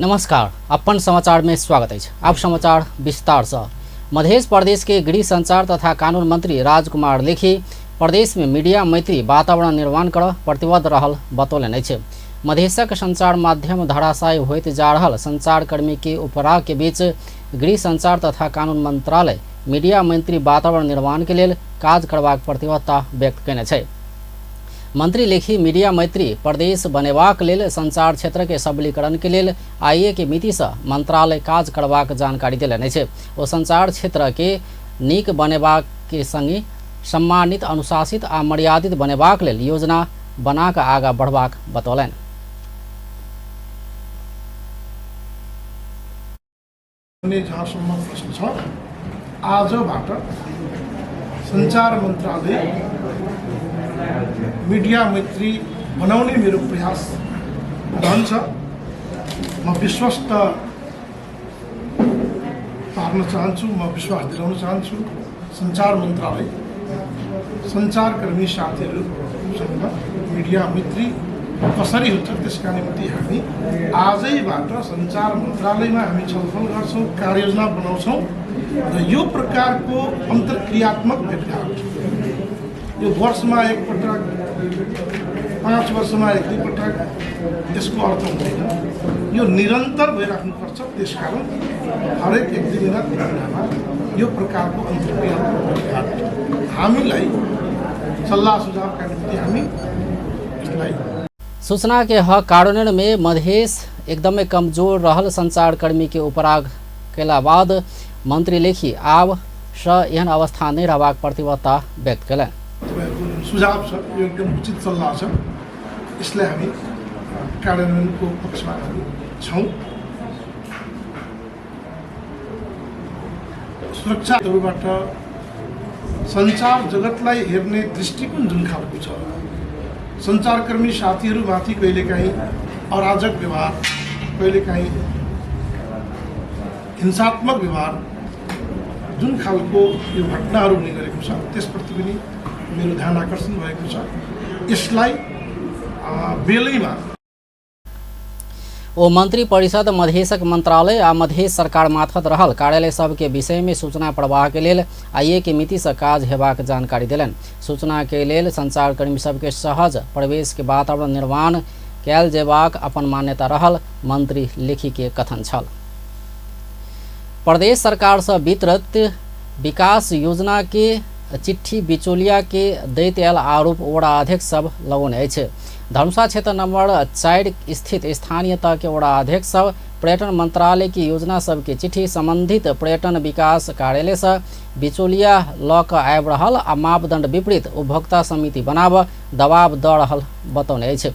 नमस्कार, अपन समाचार में स्वागत है। अब समाचार विस्तार से। मध्य प्रदेश के गृह संचार तथा कानून मंत्री राजकुमार लेखी प्रदेश में मीडिया मैत्री वातावरण निर्माण कर प्रतिबद्ध रहल बतौलनि अछि। मधेशक संचार माध्यम धराशायी होइत जा रहल संचारकर्मी के उपराग के बीच गृह संचार तथा कानून मंत्रालय मीडिया मैत्री वातावरण निर्माण के लेल काज करबाक प्रतिबद्धता व्यक्त कयने छै। मंत्री लेखी मीडिया मैत्री प्रदेश बनेबाक लेल संचार क्षेत्र के सबलीकरण के लेल आइए के मिति से मंत्रालय काज करबाक जानकारी देलनि अछि। ओ संचार क्षेत्र के नीक बनेबाक के संगे सम्मानित, अनुशासित आ मर्यादित बनेबाक लेल योजना बना कऽ आगाँ बढ़बाक बतौलनि। जहाँसम्म प्रश्न छ, आजबाट सञ्चार मन्त्रालय मिडिया मैत्री बनाउने मेरो प्रयास रहन्छ। म विश्वस्त पार्न चाहन्छु, म विश्वास दिलाउन चाहन्छु। सञ्चार मन्त्रालय सञ्चारकर्मी साथीहरूसँग मिडिया मैत्री कसरी हुन्छ त्यसका निम्ति हामी आजैबाट सञ्चार मन्त्रालयमा हामी छलफल गर्छौँ, कार्ययोजना बनाउँछौँ र यो प्रकारको अन्तर्क्रियात्मक भेटघाट यो वर्षमा एकपटक, 5 वर्षमा एक दुई पटक यसको अर्थ हुँदैन, यो निरन्तर भइराख्नुपर्छ। त्यसकारण हरेक एक दुई महिना 3 महिनामा यो प्रकारको अन्तर्क्रियात्मक भेटघाट हामीलाई सल्लाह सुझावका निम्ति हामी यसलाई सूचना के हक कार्यान्वयन में मधेश एकदमै कमजोर रहल संचारकर्मी के उपराग कयला बाद मंत्री लेखी आब स एहन अवस्था नहि रहबाक प्रतिबद्धता व्यक्त कयलनि। तपाईँहरूको सुझाव छ, यो एकदम उचित सल्लाह छ, यसलाई हामी कार्यान्वयनको पक्षमा हामी छौँ। सुरक्षाहरूबाट सञ्चार जगतलाई हेर्ने दृष्टिकोण जुन खालको छ, सञ्चारकर्मी साथीहरूमाथि कहिलेकाहीँ अराजक व्यवहार, कहिलेकाहीँ हिंसात्मक व्यवहार जुन खालको यो घटनाहरू हुने गरेको छ, त्यसप्रति पनि मेरो ध्यान आकर्षण भएको छ। यसलाई बेलैमा ओ मंत्री परिषद मधेशक मंत्रालय आ मधेश सरकार मार्फत रहल कार्यालय सबके विषय में सूचना प्रवाह के लेल आइए के मिति से काज हेबाक जानकारी देलनि। सूचना के लेल संचारकर्मी सबके सहज प्रवेश के वातावरण निर्माण कयल जेबाक अपन मान्यता रहल मंत्री लेखी के कथन छल। प्रदेश सरकार से वितरित विकास योजना के चिट्ठी बिचौलिया के दैत आयल आरोप वडा अध्यक्ष सब लगौने अछि। धनुषा क्षेत्र नंबर 4 स्थित स्थानीय तह के वडा अध्यक्ष सब पर्यटन मंत्रालय की योजना सबके चिट्ठी संबंधित पर्यटन विकास कार्यालय से बिचौलिया ल क आबि रहल आ मापदंड विपरीत उपभोक्ता समिति बनाब दबाव द रहल बतौने अछि।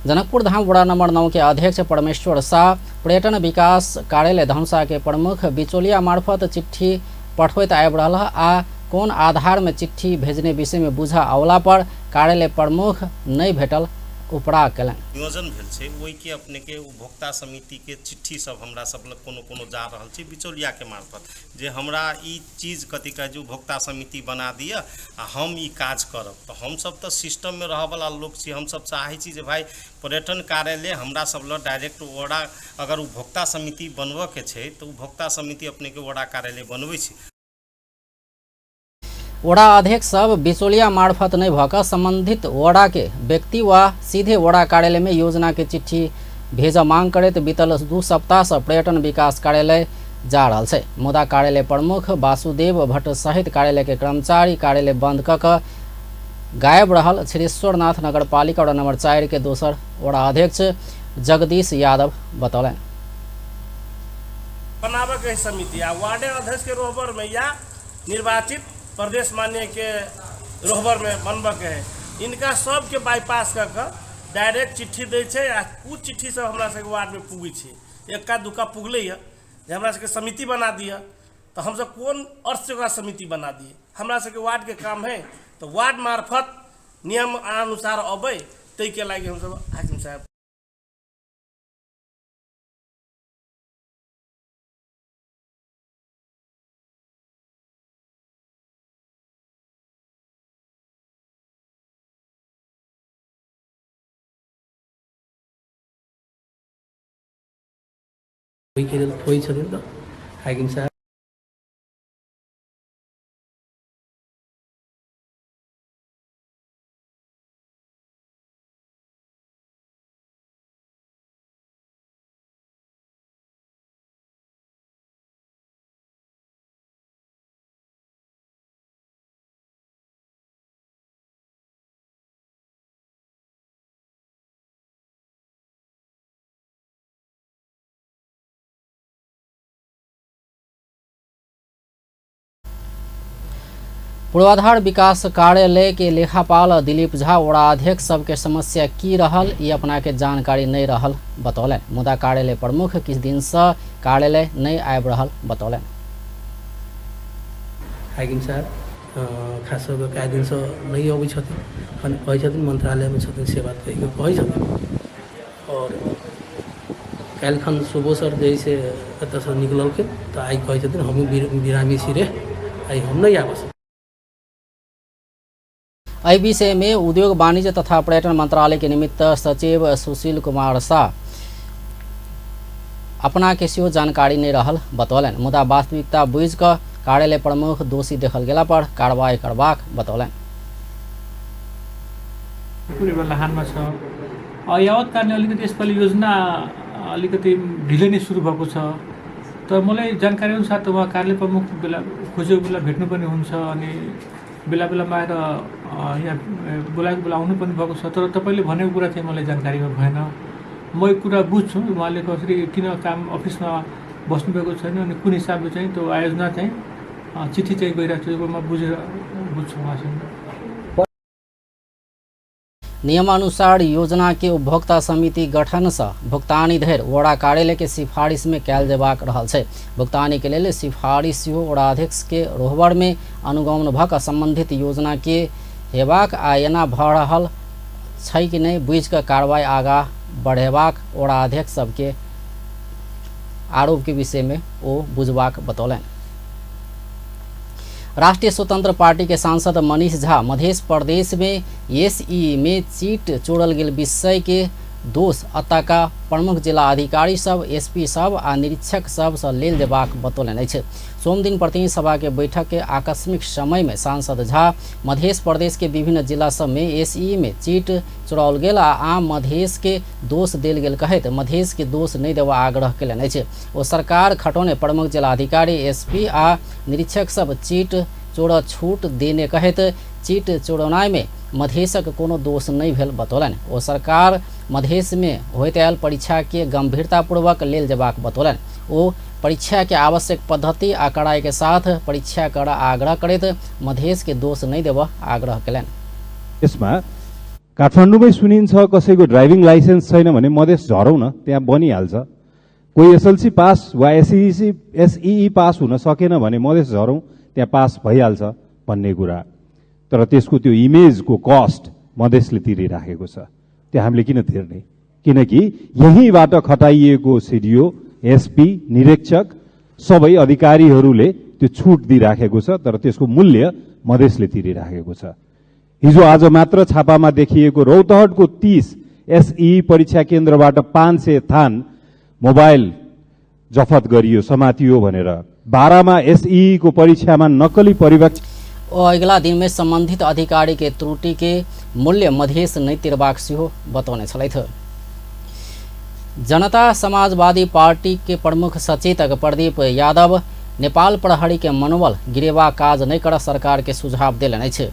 जनकपुर धाम वडा नंबर 9 के अध्यक्ष परमेश्वर शाह पर्यटन विकास कार्यालय धनुषा के प्रमुख बिचौलिया मार्फत चिट्ठी पठबैत आबि रहल आ कोन आधार में चिट्ठी भेजने विषय में बुझा अवला पर कार्यालय प्रमुख नहीं भेटल उपराग कयलनि। नियोजन भेल छै ओहिके अपने के उपभोक्ता समिति के चिट्ठी सब हमरा सब लग कोनो कोनो जा रहल छै बिचौलिया के मार्फत, जे हमरा ई चीज कथी कहै छै उपभोक्ता समिति बना दिअ आ हम ई काज करब। तऽ हमसब तऽ सिस्टम में रहऽवला लोक छी, हमसब चाहै छी जे भाइ पर्यटन कार्यालय हमरा सब लग डायरेक्ट वडा अगर उपभोक्ता समिति बनबऽ के छै तऽ उपभोक्ता समिति अपने के वडा कार्यालय बनबै छै। वडा अध्यक्ष सब बिचौलिया मार्फत नहीं भऽ कऽ संबंधित वडा के व्यक्ति वा सीधे वडा कार्यालय में योजना के चिट्ठी भेजऽ मांग करैत बीतल 2 सप्ताह से पर्यटन विकास कार्यालय जा रहल छै। मुदा कार्यालय प्रमुख वासुदेव भट्ट सहित कार्यालय के कर्मचारी कार्यालय बंद कऽ कऽ गायब रहल क्षीरेश्वरनाथ नगरपालिका वडा नंबर 4 के दोसर वडा अध्यक्ष जगदीश यादव बतौलनि। बनाबऽ के समिति आ वार्ड अध्यक्ष के रोहबर में या निर्वाचित प्रदेश मान्य के रोहबर में बनबऽ के है, इनका सबके बाईपास कऽ कऽ डायरेक्ट चिट्ठी दै छै आ उ चिट्ठी सब हमरा सबके वार्ड में पुगै छै। एक्का दुक्का पुगलै यऽ जे हमरा सबके समिति बना दिअ, तऽ हमसब कोन अर्थ से ओकरा समिति बना दिए। हमरा सबके वार्ड के काम है तऽ वार्ड मार्फत नियम अनुसार अबै, ताहिके लागि हमसब हाकिम साहेब ओहिके लेल होइ छथिन तऽ हाकिम साहब पूर्वाधार विकास कार्यालय के लेखापाल दिलीप झा वडा अध्यक्ष सबके समस्या की रहल ये अपना के जानकारी नहीं रहल बतौलन। मुदा कार्यालय प्रमुख किछु दिन से कार्यालय नहीं आबि रहल बतौलन। हाकिम साहब खास कऽ कए दिनसँ नहि अबै छथिन, कहै छथिन मंत्रालयमे छथिन, से बात कहि कऽ कहै छथिन। आओर काल्हिखन सुबह सर जे से एतऽसँ निकललखिन तऽ आइ कहै छथिन हमहूँ बिरामी छी रे, आइ हम नहि आबऽ सकब। एहि विषय में उद्योग वाणिज्य तथा पर्यटन मंत्रालय के निमित्त सचिव सुशील कुमार शाह अपना के सेहो जानकारी नहीं रहल बतौलन। मुदा वास्तविकता बुझि कऽ कार्यालय प्रमुख दोषी देखल गेला पर कार्रवाई करबाक बतौलन। कुरो लहानमा छ। यावत कारणले अलिकति यसपालि योजना अलिकति ढिलै नै सुरु भएको छ। तर मलाई जानकारी अनुसार त उहाँ कार्यालय प्रमुख बेला खोजेको बेला भेट्नुपर्ने हुन्छ अनि बेला बेलामा आएर यहाँ बोलाएको बेला आउनु पनि भएको छ। तर तपाईँले भनेको कुरा चाहिँ मलाई जानकारीमा भएन। म यो कुरा बुझ्छु उहाँले कसरी किन काम अफिसमा बस्नुभएको छैन अनि कुन हिसाबले चाहिँ त्यो आयोजना चाहिँ चिठी चाहिँ गइरहेको छ, यो म बुझेर बुझ्छु उहाँसँग। नियमानुसार योजना के उपभोक्ता समिति गठन से भुगतानी धरि वडा कार्यालय के सिफारिश में कयल जेबाक रहल छै। भुगतानी के लेल सिफारिश सेहो वडाध्यक्ष के रोहबर में अनुगमन भऽ कऽ संबंधित योजना के हेबाक आ एना भऽ रहल छै कि नहि बुझि कऽ कार्रवाई आगाँ बढ़ेबाक वडाध्यक्ष सबके आरोप के विषय में ओ बुझबाक बतौलनि। राष्ट्रीय स्वतंत्र पार्टी के सांसद मनीष झा मध्य प्रदेश में एसई में चीट चोरल गेल विषय के दोष अतका प्रमुख जिला अधिकारी सब, एसपी सब आ निरीक्षक सब से लेल जेबाक बतौलनि अछि। सोमदिन प्रतिनिधि सभा के बैठक के आकस्मिक समय में सांसद झा मध्य प्रदेश के विभिन्न जिला सब में एसई में चीट चोराओल गेल आ आम मधेश के दोष देल गेल कहैत मधेश के दोष नहि देबा आग्रह कयलनि अछि। ओ सरकार खटौने प्रमुख जिलाधिकारी, एसपी आ निरीक्षक सब चीट चोर छूट देने कहैत चीट चोरौनाइ में मधेशक कोनो दोष नहि भेल बतौलनि। ओ सरकार मधेश में होइत आयल परीक्षा के गंभीरतापूर्वक लेल जेबाक बतौलनि। ओ परीक्षा के आवश्यक पद्धति आ कड़ाई के साथ परीक्षा कर आग्रह करैत मधेश के दोष नहि देबऽ आग्रह कयलनि। यसमा काठमाडौँमै सुनिन्छ कसैको ड्राइभिङ लाइसेन्स छैन भने मधेस झरौँ न, त्यहाँ बनिहाल्छ। कोही एसएलसी पास वा एसईई पास हुन सकेन भने मधेस झरौँ, त्यहाँ पास भइहाल्छ भन्ने कुरा। तर त्यसको त्यो इमेजको कस्ट मधेसले तिरिराखेको छ, त्यो हामीले किन तिर्ने? किनकि यहीँबाट खटाइएको सिडिओ, एसपी, निरीक्षक सबै अधिकारीहरूले त्यो छुट दिइराखेको छ, तर त्यसको मूल्य मधेसले तिरिराखेको छ। हिजो आज मात्र छापामा देखिएको रौतहटको 30 एसई परीक्षा केन्द्रबाट 500 थान मोबाइल जफत गरियो, समातियो भनेर 12मा एसई को परीक्षामा नक्कली परिवक्ता। ओ अगिला दिन में संबंधित अधिकारी के त्रुटि के मूल्य मधेस नहि तिरबाक सेहो बतौने छलथि। जनता समाजवादी पार्टी के प्रमुख सचेतक प्रदीप यादव नेपाल प्रहरी के मनोबल गिरेबा काज नहि कर सरकार के सुझाव देलनि अछि।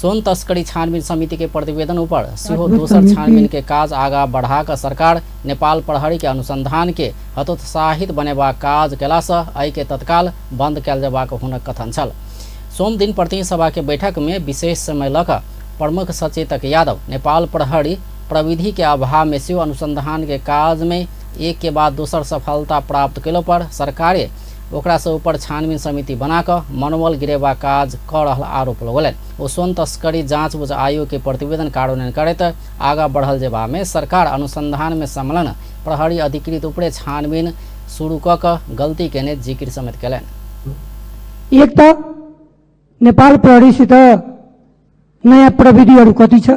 सोन तस्करी छानबीन समिति के प्रतिवेदन ऊपर सेहो दोसर छानबीन के काज आगाँ बढ़ा कऽ सरकार नेपाल प्रहरी के अनुसंधान के हतोत्साहित बनेबाक काज कयलासँ एहि के तत्काल बंद कयल जेबाक हुनक कथन छल। सोमदिन प्रतिनिधि सभा के बैठक में विशेष समय लऽ कऽ प्रमुख सचेतक यादव नेपाल प्रहरी प्रविधि के अभाव में सेहो अनुसंधान के काज में एक के बाद दोसर सफलता प्राप्त कयलो पर सरकारे ओकरा से ऊपर छानबीन समिति बना कऽ मनोबल गिरेबा काज कऽ रहल आरोप लगौलनि। ओ सोन तस्करी जाँच बुझ आयोग के प्रतिवेदन कार्यान्वयन करैत आगाँ बढ़ल जेबा में सरकार अनुसंधान में संलग्न प्रहरी अधिकृत ऊपरे छानबीन शुरू कऽ कऽ गलती केने जिक्र समेत कयलनि। एक त नेपाल प्रहरीसित नयाँ प्रविधिहरू कति छ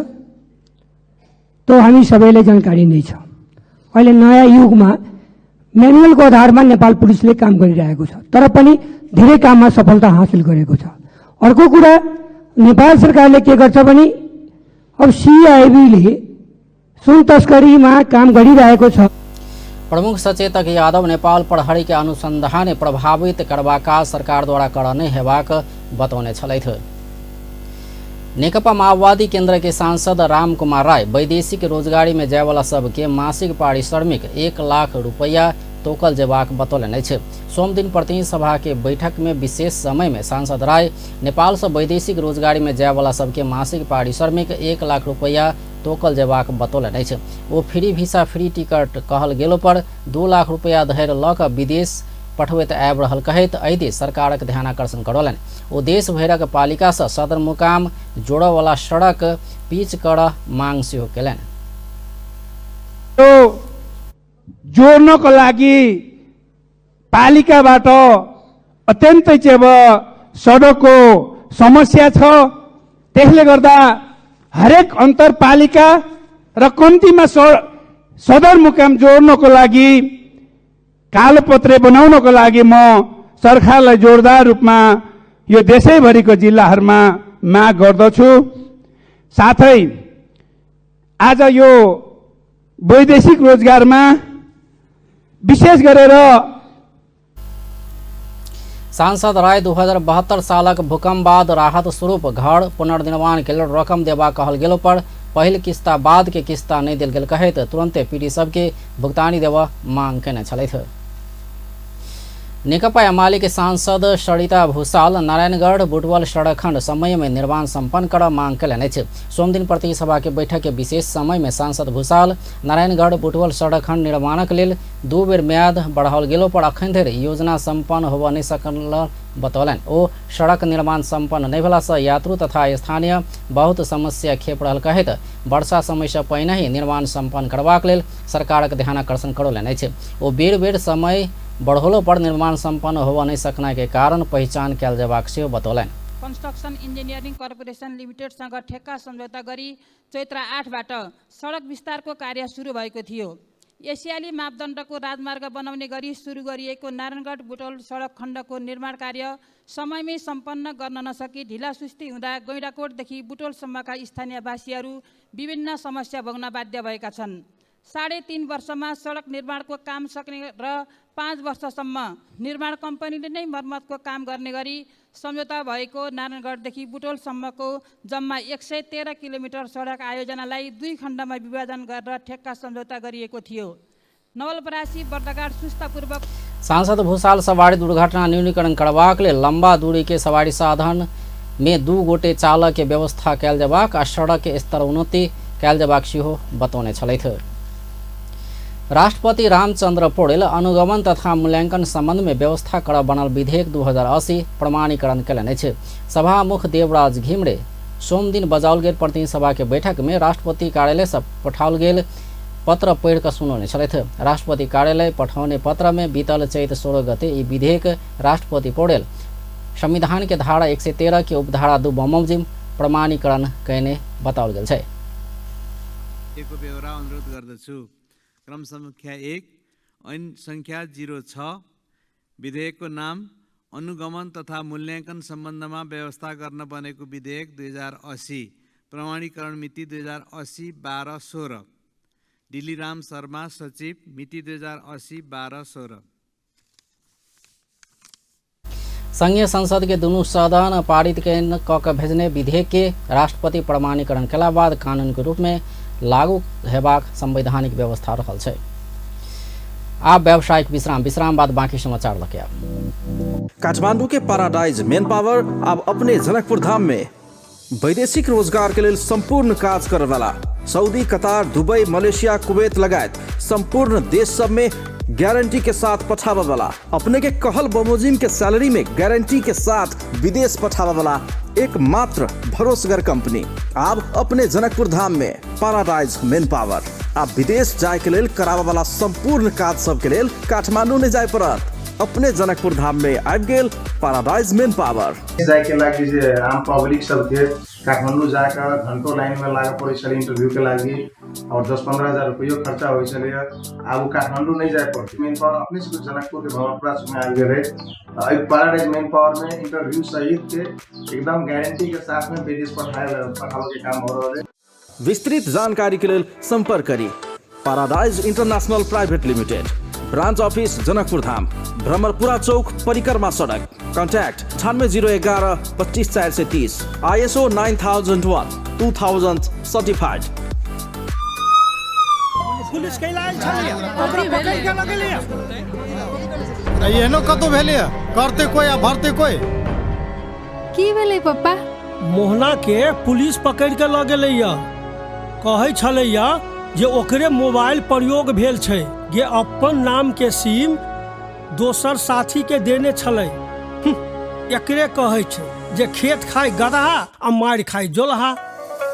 त्यो हामी सबैलाई जानकारी नै छ। अहिले नयाँ युगमा म्यानुअलको आधारमा नेपाल पुलिसले काम गरिरहेको छ, तर पनि धेरै काममा सफलता हासिल गरेको छ। अर्को कुरा नेपाल सरकारले के गर्छ भने अब सिआइबीले सुन तस्करीमा काम गरिरहेको छ। प्रमुख सचेतक यादव नेपाल प्रहरी के अनुसंधान प्रभावित करबाक काज सरकार द्वारा कर नहि हेबाक बतौने छलथि। नेकपा माओवादी केंद्र के सांसद रामकुमार राय वैदेशिक रोजगारी में जायवाला सबके मासिक पारिश्रमिक 1 लाख रुपया तोकल जेबाक बतौलनि अछि। सोमदिन प्रतिनिधि सभा के बैठक में विशेष समय में सांसद राय नेपाल से वैदेशिक रोजगारी में जायवाला सबके मासिक पारिश्रमिक 1 लाख रुपया तोकल जेबाक बतौलनि अछि। ओ फ्री वीसा फ्री टिकट कहल गेलो पर 2 लाख रुपया धरि लऽ कऽ विदेश पठबैत आबि रहल कहैत एहि दिस सरकारक ध्यानाकर्षण करौलनि। ओ देश भरिक पालिका सँ सदरमुकाम जोड़यवला सड़क पिच करऽ मांग सेहो केलनि। जोड्नको लागि पालिकाबाट अत्यन्तै चाहिँ अब सडकको समस्या छ, त्यसले गर्दा हरेक अन्तरपालिका र कम्तीमा सदरमुकाम जोड्नको लागि कालोपत्रे बनाउनको लागि म सरकारलाई जोरदार रूपमा यो देशैभरिको जिल्लाहरूमा माग गर्दछु। साथै आज यो वैदेशिक रोजगारमा विशेष गरेर सांसद राय 2072 सालक भूकंप बाद राहत स्वरूप घर पुनर्निर्माण के लेल रकम देबाक कहल गेलो पर पहिल किस्ता बाद के किस्ता नहि देल गेल कहैत तुरंते पीड़ित सबके भुगतानी देबऽ मांग केने छलथि। नेकपा एमाले के सांसद सरिता भूषाल नारायणगढ़ बुटवल सड़क खंड समय में निर्माण संपन्न कर मांग केलनि अछि। सोमदिन प्रतिनिधि सभा के बैठक के विशेष समय में सांसद भूषाल नारायणगढ़ बुटवल सड़क खंड निर्माणक लेल 2 बेर म्याद बढ़ाओल गेलो पर अखन धरि योजना संपन्न होबऽ नहि सकल बतौलनि। ओ सड़क निर्माण संपन्न नहि भेला सँ यात्रु तथा स्थानीय बहुत समस्या खेप रहल कहैत वर्षा समय सँ पहिनहि निर्माण संपन्न करबाक लेल सरकारक ध्यानाकर्षण करौलनि अछि। ओ बेर बेर समय बढ़ौलो पर निर्माण संपन्न होबऽ नहि सकनाइ के कारण पहिचान कयल जेबाक सेहो बतौलनि। कन्स्ट्रक्सन इन्जिनियरिङ कर्पोरेसन लिमिटेडसँग ठेक्का सम्झौता गरी चैत्र 8बाट सडक विस्तारको कार्य सुरु भएको थियो। एसियाली मापदण्डको राजमार्ग बनाउने गरी सुरु गरिएको नारायणगढ बुटवल सडक खण्डको निर्माण कार्य समयमै सम्पन्न गर्न नसकी ढिलासुस्ती हुँदा गैँडाकोटदेखि बुटवलसम्मका स्थानीयवासीहरू विभिन्न समस्या भोग्न बाध्य भएका छन्। 3.5 वर्षमा सडक निर्माणको काम सक्ने र 5 वर्षसम्म निर्माण कम्पनीले नै मर्मतको काम गर्ने गरी सम्झौता भएको नारायणगढदेखि बुटवलसम्मको जम्मा 113 किलोमिटर सडक आयोजनालाई 2 खण्डमा विभाजन गरेर ठेक्का सम्झौता गरिएको थियो। नवलपरासी बर्दघाट सुस्तापूर्वक सांसद भूषाल सवारी दुर्घटना न्यूनीकरण करबाक लेल लंबा दूरी के सवारी साधन में 2 गोटे चालक के व्यवस्था कयल जेबाक आ सड़क के स्तर उन्नति कयल जेबाक सेहो बतौने छलथि। राष्ट्रपति रामचंद्र पौडेल अनुगमन तथा मूल्यांकन संबंध में व्यवस्था कर बनल विधेयक 2080 प्रमाणीकरण केलनि अछि। सभामुख देवराज घिमरे सोमदिन बजाओल गेल प्रतिनिधि सभा के बैठक में राष्ट्रपति कार्यालय से पठाओल गेल पत्र पढ़ि कऽ सुनौने छलथि। राष्ट्रपति कार्यालय पठौने पत्र में बीतल चैत 16 गते ई विधेयक राष्ट्रपति पौडेल संविधान के धारा 113 के उपधारा 2 बमोजिम प्रमाणीकरण कयने बताओल गेल छै। बेहोरा अनुरोध गर्दछु। क्रम संख्या 1, ऐन संख्या 06, विधेयकको नाम अनुगमन तथा मूल्याङ्कन सम्बन्धमा व्यवस्था गर्न बनेको विधेयक 2080, प्रमाणीकरण मिति 2080-12-16, दिल्लीराम शर्मा सचिव, मिति 2080-12-16। संघीय संसद के दुनू सदन पारित कऽ भेजने विधेयक के राष्ट्रपति प्रमाणीकरण केला बाद कानून के रूप में लागू हेबाक संवैधानिक व्यवस्था रहल छै। आब व्यावसायिक विश्राम, विश्राम बाद बाकी समाचार लके आब। काठमांडू के पैराडाइज मेन पावर अब अपने जनकपुर धाम में वैदेशिक रोजगार के लिए संपूर्ण काज करे वाला Saudi, Qatar, Dubai, Malaysia, Kuwait लगायत संपूर्ण देश सब में गारंटी के साथ पठावे वाला, अपने के कहल बमोजिम के सैलरी में गारंटी के साथ विदेश पठावे वाला एकमात्र भरोसगर कंपनी अब अपने जनकपुर धाम में पैराडाइज मेन पावर। आप विदेश जाए के लेल करावे वाला संपूर्ण काज सब के लेल काठमांडू नहीं जाए पड़त, अपने जनकपुर धाम में आबि गेल पैराडाइज मेन पावर। जाए के लागि जे आम पब्लिक सबके काठमाडौँ जाकऽ घंटों लाइन में लागऽ पड़ै छलै इंटरव्यू के लागि और 10-15 हजार रुपयो खर्चा होइ छलै। आब ओ काठमाडौँ नहि जाय पड़तै। मेन पावर अपने सबके जनकपुर के भंवरपुरा में आबि गेलै। एहि पैराडाइज मेन पावर में इंटरव्यू सहित के एकदम गारंटी के साथ में विदेश पठाबे के काम हो रहल है। विस्तृत जानकारी के लेल संपर्क करी paradise international private limited, branch office Janakpur Dham, Bhramarpura Chowk, परिक्रमा सडक। Contact 98 011 25 430, ISO 9001 2000 certified. Police कैला आयल छलैया, ओकरा पकड़ि के लऽ गेलैया। एहनो कतौ भेलैया? करते कोई आ भरते कोई। की भेलै पप्पा? मोहना के पुलिस पकड़ि के लऽ गेलैया। कहै छलैया जे ओकरे मोबाइल प्रयोग भेल छै, जे अपन नाम के सिम दोसर साथी के देने छलै। एकरे कहै छै जे खेत खाय गदहा आ मारि खाय जोलहा।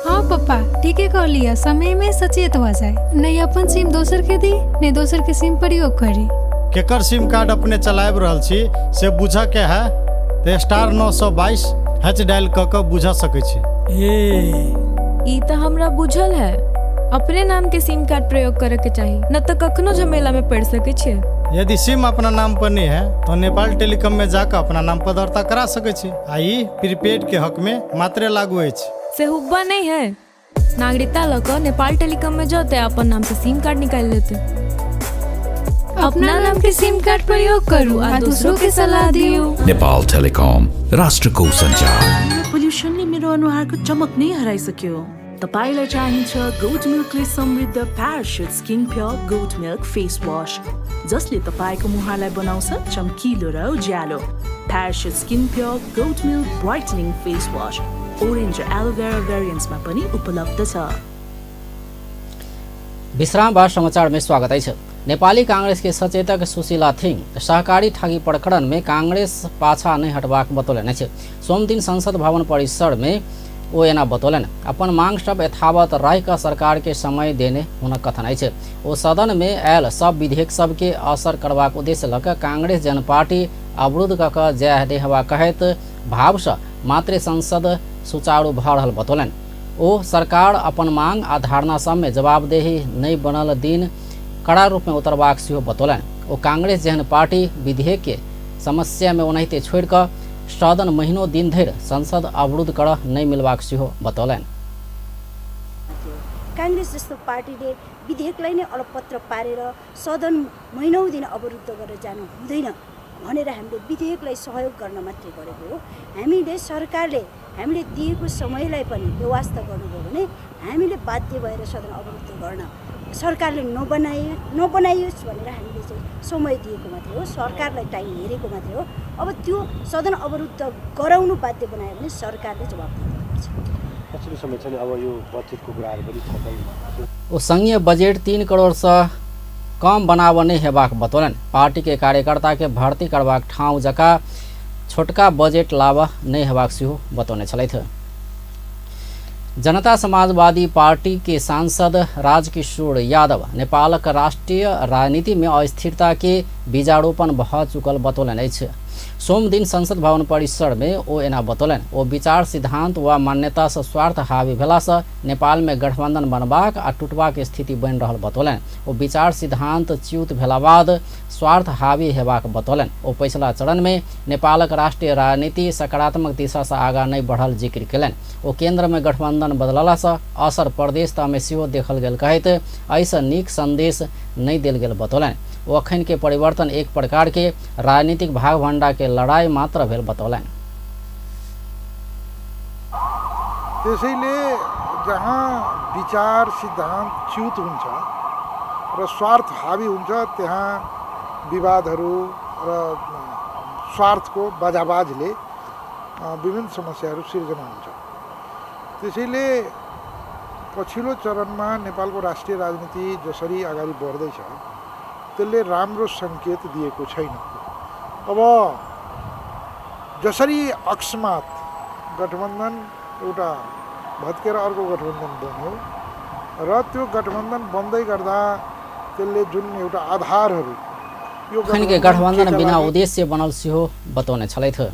हाँ पप्पा, ठीके कहलियै। समय में सचेत भऽ जाय, नहीं अपन सिम दोसर के दी, नहीं दोसर के सिम प्रयोग करी। केकर सिम कार्ड अपने चलाबि रहल छी से बुझऽ के है तऽ *922# डायल कऽ कऽ बुझऽ सकै छी। ए। ई तऽ हमरा बुझल है। अपने नाम के सिम कार्ड प्रयोग करे के चाही, न तऽ कखनो झमेला में पड़ सकै छियै। यदि सिम अपना नाम पर नहीं है तो नेपाल टेलीकॉम में जाकर अपना नाम पर दर्ता करा सकै छी आ ई प्रीपेड के हक में मात्रे लागू अछि। से हुब्बा नहीं है। नागरिकता लऽ कऽ नेपाल टेलीकॉम में जते, अपन नाम से सिम कार्ड निकालि लेते। अपना नाम के सिम कार्ड प्रयोग करू आ दूसरों के सलाह दियौ। नेपाल टेलिकम, राष्ट्रको सञ्चार। पोल्युसनले मेरो अनुहारको चमक नै हराइसक्यो। तपाईँलाई चाहिन्छ गोट मिल्कले समृद्ध parachute skin pure goat milk face wash, जसले तपाईँको मुहारलाई बनाउँछ चम्किलो र उज्यालो। Parachute skin pure goat milk brightening face wash orange र एलोभेरा भेरिएन्ट्समा पनि उपलब्ध छ। विश्राम बाद समाचार में स्वागत अछि। नेपाली कांग्रेस के सचेतक सुशीला थिङ सहकारी ठगी प्रकरण में कांग्रेस पाछा नहि हटबाक बतौलनि अछि। सोमदिन संसद भवन परिसर में ओ एना बतौलनि। अपन मांग सब यथावत राखि कऽ सरकार के समय देने हुनक कथन अछि। ओ सदन में आयल सब विधेयक सबके असर करबाक उद्देश्य लऽ कऽ कांग्रेस जन पार्टी अवरुद्ध कऽ कऽ जाय देहबा कहैत भावसँ मात्रे संसद सुचारू भऽ रहल बतौलनि। ओ सरकार अपन मांग आ धारणा सबमे जवाबदेही नहि बनल दिन कड़ा रूपमे उतरबाक सेहो बतौलनि। ओ कांग्रेस जेहन पार्टी विधेयक के समस्यामे ओनाहिते छोड़ि कऽ सदन महीनो दिन धरि संसद अवरुद्ध करऽ नहि मिलबाक सेहो बतौलनि। काङ्ग्रेस जस्तो पार्टीले विधेयकलाई नै अलपत्र पारेर सदन महिनौ दिन अवरुद्ध गरेर जानु हुँदैन भनेर हामीले विधेयकलाई सहयोग गर्न मात्रै गरेको हो। हामीले सरकारले हामीले दिएको समयलाई पनि व्यवस्था गर्नुभयो भने हामीले बाध्य भएर सदन अवरुद्ध गर्न सरकारले नबनाइयोस् भनेर हामीले चाहिँ समय दिएको मात्रै हो, सरकारलाई टाइम हेरेको मात्रै हो। अब त्यो सदन अवरुद्ध गराउनु बाध्य बनायो भने सरकारले जवाब दिनुपर्छ। पछिल्लो समय छ नि, अब यो बजेटको कुराहरू पनि छलफल। ओ संघीय बजेट 3 करोड़ से कम बनाव नहि हेबाक बतौलनि। पार्टी के कार्यकर्ता के भर्ती करबाक ठाउँ जकाँ छोटका बजेट लाभ नहि हेबाक सेहो बतौने छलथि। जनता समाजवादी पार्टी के सांसद राजकिशोर यादव नेपालक राष्ट्रिय राजनीति में अस्थिरता के बीजारोपण भऽ चुकल बतौलनि अछि। सोमदिन संसद भवन परिसर में ओ एना बतौलनि। ओ विचार, सिद्धांत वा मान्यता सँ स्वार्थ हावी भेलासँ नेपाल में गठबंधन बनबाक आ टूटबाक स्थिति बनि रहल बतौलनि। ओ विचार सिद्धांत च्युत भेला बाद स्वार्थ हावी हेबाक बतौलनि। ओ पछिला चरण में नेपालक राष्ट्रिय राजनीति सकारात्मक दिशा सँ आगाँ नहि बढ़ल जिक्र केलनि। ओ केंद्र में गठबंधन बदललासँ असर प्रदेश तहमे सेहो देखल गेल कहैत एहिसँ नीक संदेश नहि देल गेल बतौलनि। ओ अखन के परिवर्तन एक प्रकार के राजनीतिक भागभंडा के लड़ाई मात्र भेल बतौलनि। त्यसैले जहाँ विचार सिद्धान्त च्युत हुन्छ र स्वार्थ हावी हुन्छ, त्यहाँ विवादहरू र स्वार्थको बाजाबाजले विभिन्न समस्याहरू सिर्जना हुन्छ। त्यसैले पछिल्लो चरणमा नेपालको राष्ट्रिय राजनीति जसरी अगाडि बढ्दैछ, त्यसले राम्रो सङ्केत दिएको छैन। अब जसरी अकस्मात गठबन्धन एउटा भत्केर अर्को गठबन्धन बन्यो र त्यो गठबन्धन बन्दै गर्दा त्यसले जुन एउटा आधारहरू यो अखन के गठबन्धन बिना उद्देश्य बनल सेहो बतौने छलथि।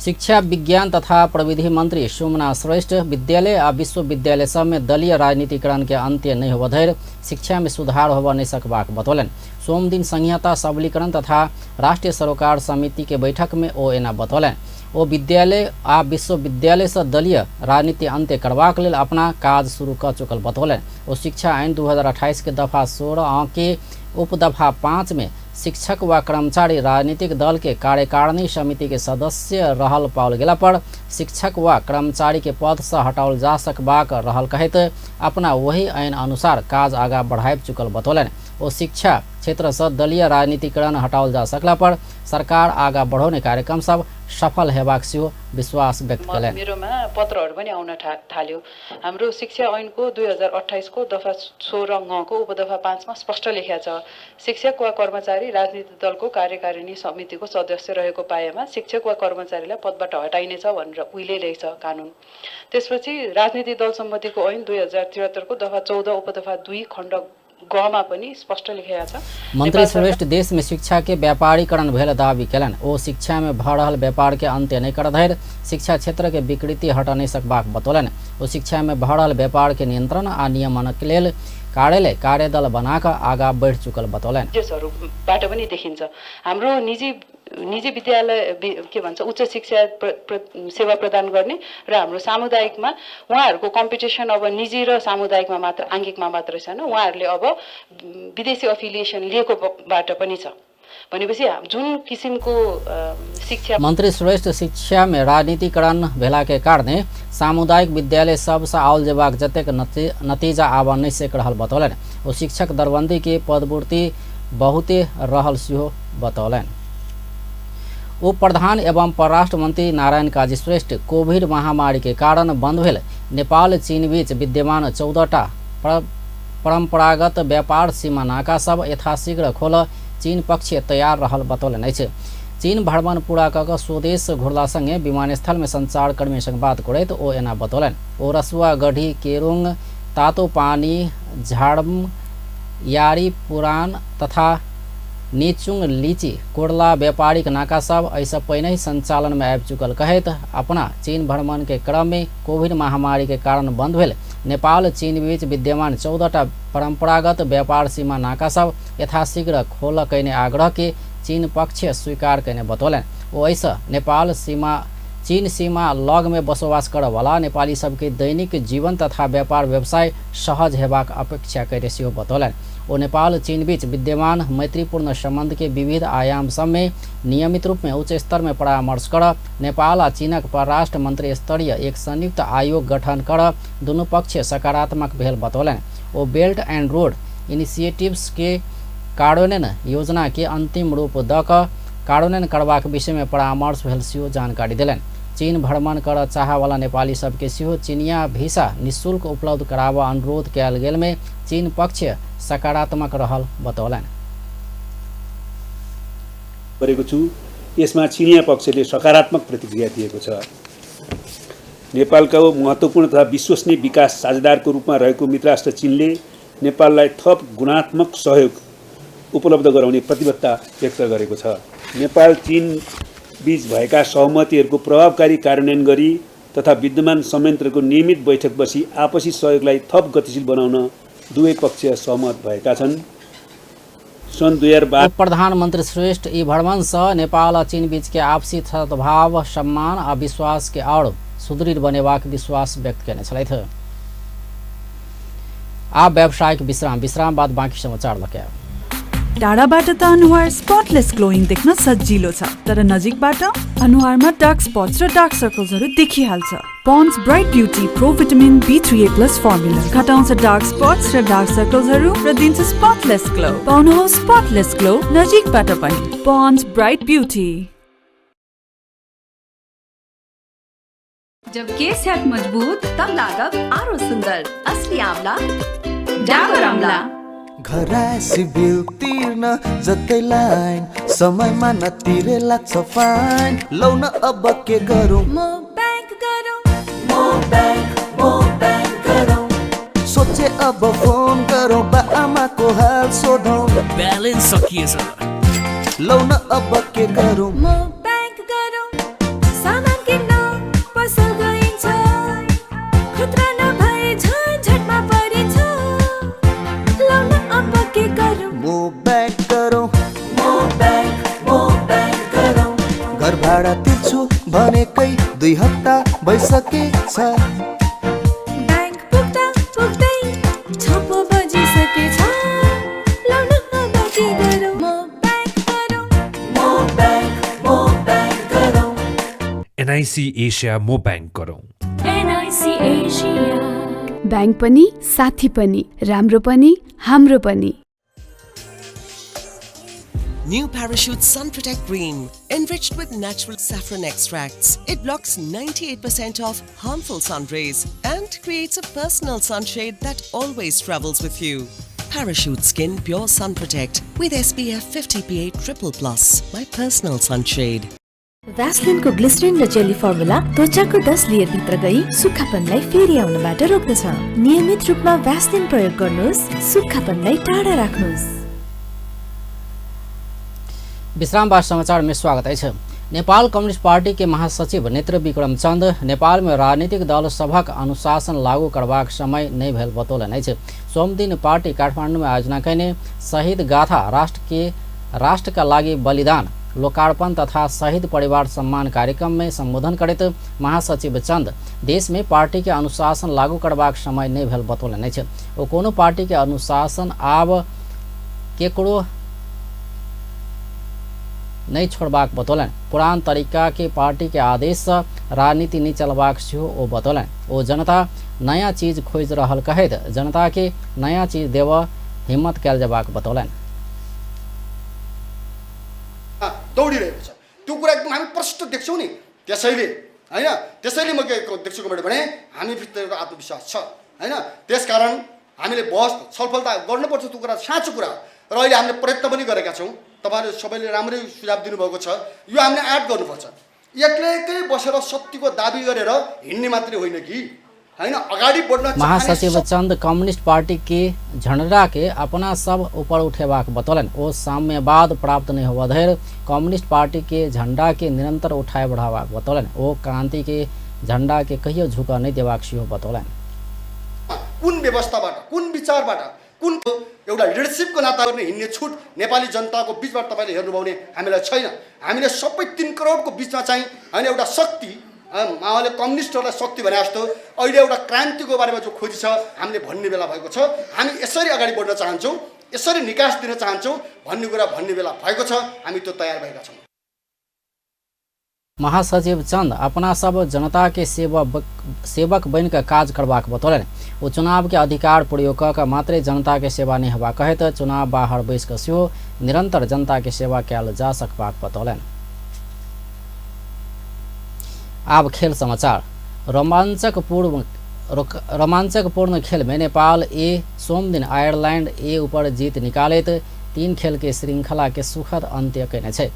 शिक्षा विज्ञान तथा प्रविधि मंत्री सुमना श्रेष्ठ विद्यालय आ विश्वविद्यालय सब में दलीय राजनीतिकरण के अंत्य नहीं होब धरि शिक्षा में सुधार होब नहीं सकबाक बतौलनि। सोमदिन संहिता सबलीकरण तथा राष्ट्रीय सरोकार समिति के बैठक में ओ एना बतौलनि। ओ विद्यालय आ विश्वविद्यालय से दलीय राजनीति अंत्य करबाक लेल अपना काज शुरू क चुकल बतौलनि। ओ शिक्षा ऐन 2028 के दफा 16 के उपदफा 5 में शिक्षक व कर्मचारी राजनीतिक दल के कार्यकारिणी समिति के सदस्य रहल पाओल गेला पर शिक्षक व कर्मचारी के पद से हटाओल जा सकबाक रहल कहैत अपना वही ऐन अनुसार काज आगा बढ़ाबि चुकल बतौलनि। ओ शिक्षा क्षेत्र से दलीय राजनीतिकरण हटाओल जा सकला पर सरकार आगा बढ़ौने कार्यक्रम सब सफल हेबाक सेहो विश्वास व्यक्त कयलनि। मेरोमा पत्रहरू पनि आउन थाल्यो। हाम्रो शिक्षा ऐनको 2028 को दफा 16 ङ को उपदफा 5 मा स्पष्ट लेखिया छ, शिक्षक वा कर्मचारी राजनीतिक दलको कार्यकारिणी समितिको सदस्य रहेको पाएमा शिक्षक वा कर्मचारीलाई पदबाट हटाइनेछ भनेर उहिले लेख्छ कानुन। त्यसपछि राजनीतिक दल सम्बन्धीको ऐन 2073 को दफा 14 उपदफा 2 खण्ड ग मा पनि स्पष्ट लेखेको छ। मंत्री श्रेष्ठ देश में शिक्षा के व्यापारीकरण भेल दावी केलनि। ओ शिक्षा में भऽ रहल व्यापार के अंत्य नहि कर धरि शिक्षा क्षेत्र के विकृति हटा नहि सकबाक बतौलनि। ओ शिक्षा में भऽ रहल व्यापार के नियंत्रण आ नियमन के लेल कार्यालय कार्यदल बना कऽ आगा बढ़ि चुकल बतौलनि। बाट पनि देखिन्छ हाम्रो निजी निजी विद्यालय के भन्छ उच्च शिक्षा सेवा प्रदान गर्ने र हाम्रो सामुदायिकमा उहाँहरूको कम्पिटिसन अब निजी र सामुदायिकमा मात्र आङ्गिकमा मात्र छैन, उहाँहरूले अब विदेशी अफिलिएसन लिएकोबाट पनि छ। भनेपछि जुन किसिमको शिक्षा मंत्री श्रेष्ठ शिक्षा में राजनीतिकरण भेला के कारणे सामुदायिक विद्यालय सबसँ आओल जेबाक जतेक नतीजा आबऽ नहि सकि रहल बतौलनि। ओ शिक्षक दरबंदी के पदपूर्ति बहुते रहल सेहो बतौलनि। उप प्रधान एवं परराष्ट्र मंत्री नारायण काजी श्रेष्ठ कोविड महामारी के कारण बंद भेल नेपाल चीन बीच विद्यमान 14टा परंपरागत व्यापार सीमा नाका सब यथाशीघ्र खोल चीन पक्ष तैयार रहल बतौलनि अछि। चीन भ्रमण पूरा कऽ कऽ स्वदेश घुरला संगे विमानस्थल में संचारकर्मी संग बात करैत ओ एना बतौलनि। ओ रसुआ गढ़ी, केरुंग, तातोपानी, झाड़म, यारी पुरान तथा नेचुङ लीची कोरला व्यापारिक नाका सब एहिसँ पहिने संचालन में आबि चुकल कहैत अपना चीन भ्रमण के क्रम में कोविड महामारी के कारण बंद भेल नेपाल चीन बीच विद्यमान 14टा परंपरागत व्यापार सीमा नाका सब यथाशीघ्र खोल कयने आग्रह के चीन पक्ष स्वीकार कयने बतौलनि। ओ एहिसँ नेपाल सीमा चीन सीमा लग में बसोबास करऽवला नेपाली सबके दैनिक जीवन तथा व्यापार व्यवसाय सहज हेबाक अपेक्षा कयने सेहो बतौलनि। ओ नेपाल चीन बीच विद्यमान मैत्रीपूर्ण संबंध के विविध आयाम सब में नियमित रूप में उच्च स्तर में परामर्श कर नेपाल आ चीनक परराष्ट्र मंत्री स्तरीय एक संयुक्त आयोग गठन कर दुनू पक्ष सकारात्मक भेल बतौलनि। ओ बेल्ट एंड रोड इनिशिएटिव्स के कार्यान्वयन योजना के अंतिम रूप दऽ कऽ कार्यान्वयन करबाक विषय में परामर्श भेल सेहो जानकारी देलनि। चीन भ्रमण करऽ चाहऽवला नेपाली सबके सेहो चीनिया वीसा निःशुल्क उपलब्ध कराबऽ अनुरोध कयल गेल में चीन पक्ष सकारात्मक रहल बतौलनि। गरेको छु। यसमा चिनिया पक्षले सकारात्मक प्रतिक्रिया दिएको छ। नेपालको महत्त्वपूर्ण तथा विश्वसनीय विकास साझेदारको रूपमा रहेको मित्रराष्ट्र चीनले नेपाललाई थप गुणात्मक सहयोग उपलब्ध गराउने प्रतिबद्धता व्यक्त गरेको छ। नेपाल चीन बीच भएका सहमतिहरूको प्रभावकारी कार्यान्वयन गरी तथा विद्यमान संयन्त्रको नियमित बैठक बसी आपसी सहयोगलाई थप गतिशील बनाउन दुवै पक्ष सहमत भएका छन्। सन् 2012 प्रधानमंत्री श्रेष्ठ ई भ्रमण से नेपाल आ चीन बीच के आपसी सद्भाव, सम्मान आ विश्वास के और सुदृढ़ बनेबाक विश्वास व्यक्त कयने छलथि। आब व्यावसायिक विश्राम, विश्राम बाद बाँकी समाचार लऽ के आयब। टाढाबाट त अनुहार स्पटलेस ग्लोइङ देख्न सजिलो छ, तर नजिकबाट अनुहारमा डार्क स्पट्स र डार्क सर्कल्सहरू देखिहाल्छ। Pond's bright beauty pro vitamin B3A plus formula घटाउँछ डार्क स्पट्स र डार्क सर्कल्सहरू र दिन्छ स्पटलेस ग्लो। पाउनुहोस् स्पटलेस ग्लो नजिकबाट पनि। Pond's bright beauty. जब केस हैत मजबूत तब लागब आरो सुंदर। असली आंवला डाबर आंवला। घरायसी बिल तिर्न जतै लाइन, समयमा नतिरे लाग्छ फाइन। लौ न अब के गरौँ, म बैंक गरौँ, म बैंक गरौँ। सोचे अब फोन गरौँ, बा आमाको हाल सोधौँ, ब्यालेन्स सकिएछ। लौ न अब के गरौँ, म बैंक गरौँ। सामान भाडा तिर्छु भनेकै 2 हप्ता भइसकेछ। ब्याङ्क पुग्दा पुग्दै 6 बजिसकेछ। लौ न अब के गरौँ, म ब्याङ्क गरौँ, म ब्याङ्क गरौँ। एनआईसी एशिया म ब्याङ्क गरौँ। एनआईसी एशिया ब्याङ्क पनि साथी पनि राम्रो पनि हाम्रो पनि। New Parachute Sun Protect Cream, enriched with natural saffron extracts. It blocks 98% of harmful sun rays and creates a personal sunshade that always travels with you. Parachute Skin Pure Sun Protect with SPF 50 PA+++, my personal sunshade. भ्यासलिनको glycerin र jelly formula त्वचाको 10 layer भित्र गई सुक्खापनलाई फेरि आउनबाट रोक्दछ। नियमित रूपमा Vaseline प्रयोग गर्नुहोस्, सुक्खापनलाई टाढा राख्नुहोस्। विश्रामबाद समाचार में स्वागत है। नेपाल कम्युनिस्ट पार्टी के महासचिव नेत्र विक्रम चंद नेपाल में राजनीतिक दल सभक अनुशासन लागू करबाक समय नहीं भेल बतौलनि अछि। सोमदिन पार्टी काठमाडौँ में आयोजना कयने शहीद गाथा राष्ट्रका लागि बलिदान लोकार्पण तथा शहीद परिवार सम्मान कार्यक्रम में संबोधन करैत महासचिव चंद देश में पार्टी के अनुशासन लागू करबाक समय नहीं भेल बतौलनि अछि। ओ कोनो पार्टी के अनुशासन आब केकरो नहीं छोड़बाक बतौलनि। पुरान तरीका के पार्टी के आदेश से राजनीति नहीं चलबाक सेहो ओ बतौलनि। ओ जनता नया चीज खोजि रहल कहैत जनता के नया चीज देबऽ हिम्मत कयल जेबाक बतौलनि। दौडिरहेको छ त्यो कुरा एकदम हामी प्रष्ट देख्छौँ नि। त्यसैले हैन, त्यसैले म के देख्छु भने हामीभित्र एउटा आत्मविश्वास छ हैन। त्यसकारण हामीले बहस छलफल त गर्नुपर्छ, त्यो कुरा साँचो कुरा हो र अहिले हामीले प्रयत्न पनि गरेका छौँ। तपाईँहरू सबैले राम्रै सुझाव दिनुभएको छ, यो हामीले आँट गर्नुपर्छ। एक्लैकै बसेर शक्तिको दाबी गरेर हिँड्ने मात्रै होइन कि हैन, अगाडि बढ्न। महासचिव चंद कम्युनिस्ट पार्टी के झंडा के अपना सब ऊपर उठेबाक बतौलनि। ओ साम्यवाद प्राप्त नहीं होबऽ धरि कम्युनिस्ट पार्टी के झंडा के निरंतर उठाए बढ़ाबाक बतौलनि। ओ क्रांति के झंडा के कहियो झुकऽ नहीं देबाक सेहो बतौलनि। कुन व्यवस्थाबाट, कुन विचारबाट, कुन एउटा लिडरसिपको नाता गर्ने हिँड्ने छुट नेपाली जनताको बिचबाट तपाईँले हेर्नुभयो भने हामीलाई छैन। हामीले सबै 3 करोडको बिचमा चाहिँ हैन एउटा शक्ति, माओले कम्युनिस्टहरूलाई शक्ति भने जस्तो अहिले एउटा क्रान्तिको बारेमा जो खोजी छ हामीले भन्ने बेला भएको छ। हामी यसरी अगाडि बढ्न चाहन्छौँ, यसरी निकास दिन चाहन्छौँ भन्ने कुरा भन्ने बेला भएको छ। हामी त्यो तयार भएका छौँ। महासचिव चंद अपना सब जनता के सेवक बनिकऽ काज करबाक बतौलनि। ओ चुनाव के अधिकार प्रयोग कऽ कऽ मात्रै जनता के सेवा नहि हेबाक कहैत चुनाव बाहर बैसि कऽ सेहो निरंतर जनता के सेवा कयल जा सकबाक बतौलनि। आब खेल समाचार। रोमांचकपूर्ण खेल में नेपाल ए सोमदिन आयरलैंड ए ऊपर जीत निकालैत 3 खेल के श्रृंखला के सुखद अंत्य कयने छै।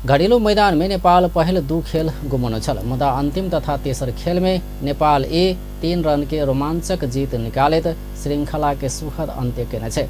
घरेलू मैदान में नेपाल पहिल 2 खेल गुमौने छल, मुदा अंतिम तथा तेसर खेल में नेपाल ए 3 रन के रोमांचक जीत निकालैत श्रृंखला के सुखद अंत्य कयने छै।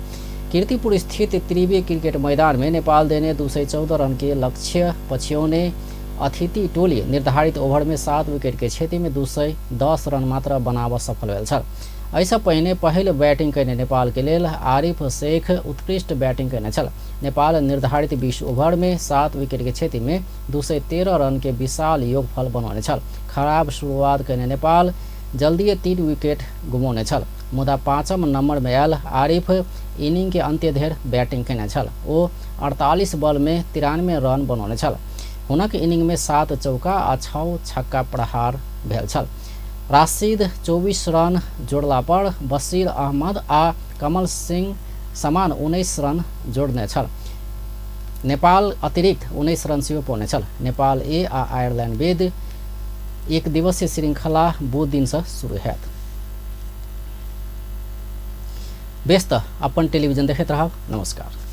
कीर्तिपुर स्थित त्रिवे क्रिकेट मैदान में नेपाल देने 214 रन के लक्ष्य पछ्यौने अतिथि टोली निर्धारित ओभर में 7 विकेट के क्षति में 210 रन मात्र बनाब सफल भेल छल। एहिसँ पहिने पहिल बैटिंग कयने नेपाल के लेल आरिफ शेख उत्कृष्ट बैटिंग कयने छल। नेपाल निर्धारित 20 ओभर में 7 विकेट के क्षति में 213 रन के विशाल योगफल बनौने छल। खराब शुरुआत कयने नेपाल जल्दिए 3 विकेट गुमौने छल, मुदा 5म नंबर में आयल आरिफ इनिंग के अंत्य धरि बैटिंग कयने छल। ओ 48 बॉल में 93 रन बनौने छल। हुनक इनिंग में 7 चौका आ 6 छक्का प्रहार भेल छल। राशिद 24 रन जोड़ला पर बशीर अहमद आ कमल सिंह समान 19 रन जोड़ने छल। नेपाल अतिरिक्त 19 रन सेहो पौने छल। नेपाल ए आ आयरलैंड बीच एक दिवसीय श्रृंखला बुध दिन से शुरू हैत। बेस त अपन टेलीविजन देखैत रहब। नमस्कार।